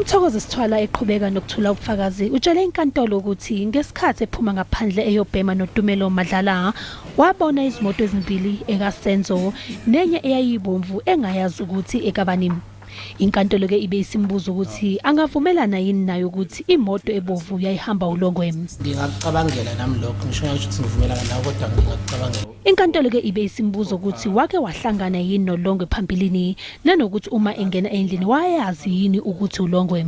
UMthokozisi Thwala eqhubeka nokuthula ubufakazi utshele inkantolo ukuthi ngesikhathi ephuma ngaphandle eyobhema noTumelo Madlala wabona izimoto ezimbili ekaSenzo nenye eyayibomvu engayazi ukuthi ekabani. Inkantolo ke ibe isimbuza ukuthi angavumelana yini nayo ukuthi imoto ebovu yayihamba uLongwe. Ngingakucabangela nami lokho ngisho ngisho ukuthi ngivumelana nawe kodwa ngingakucabangela. Inkantolo ke ibe isimbuza ukuthi wake wahlangana yini noLongwe phambilini nanokuthi uma engena endlini wayazi yini ukuthi uLongwe.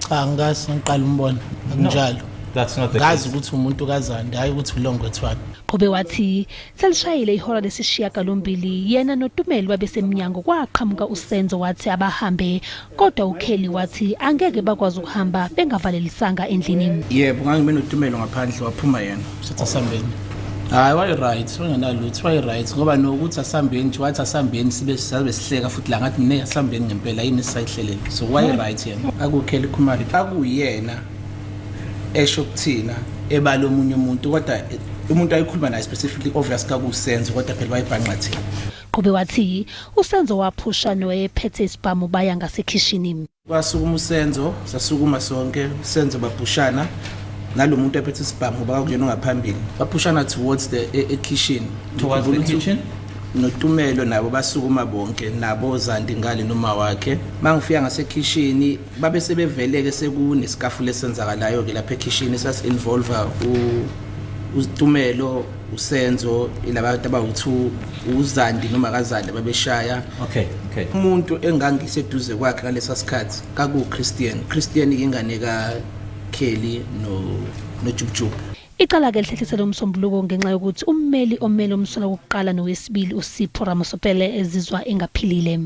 Cha ngikaze ngiqala umbona akunjalo. That's not the Ngazi case. ukuthi umuntu kaZandi hayi ukuthi uLongwe Thwala. Qhube wathi selishayile ihora lesishiyagalombili yena noTumelo babesemnyango kwaqhamuka uSenzo wathi abahambe kodwa uKelly wathi angeke bakwazi ukuhamba bengavalelisanga endlini. Yebo ngangime noTumelo ngaphandle waphuma yena sathi asambeni. Hayi wayi right wangenalutho wayi right ngoba nokuthi asambeni nje wathi asambeni sibe sabe sihleka futhi la ngathi mina asambeni ngempela yini esisayihlelele so wayi right yena akuKelly Khumalo akuyena esho kuthina ebala omunye umuntu kodwa umuntu ayikhuluma naye specifically obvious kakusenzo kodwa phela wayibhanqa thina. Qhube wathi uSenzo waphusha nowayephethe isibhamu baya ngasekhishini. Kwasukuma uSenzo, sasukuma sonke, uSenzo baphushana nalo muntu ephethe isibhamu ngoba kwakuyena ongaphambili. Baphushana towards the e-kitchen. Towards the Ngikhumbula ukuthi kitchen? noTumelo nabo basukuma bonke nabo Zandi ngale noma wakhe. Mangifika ngasekhishini babe sebeveleke sekunesikafulo esenzakalayo ke lapha ekhishini sasi involve u uTumelo uSenzo ilabantu abawu2 uZandi noma kaZandi babeshaya. Okay. Umuntu engangiseduze kwakhe ngalesa sikhathi kaku Christian. Christian ingane ka Kelly no noJubjub. Icala ke lihlehliselwe uMsombuluko ngenxa yokuthi ummeli omele umsolwa wokuqala nowesibili uSipho Ramosepele ezizwa engaphilile.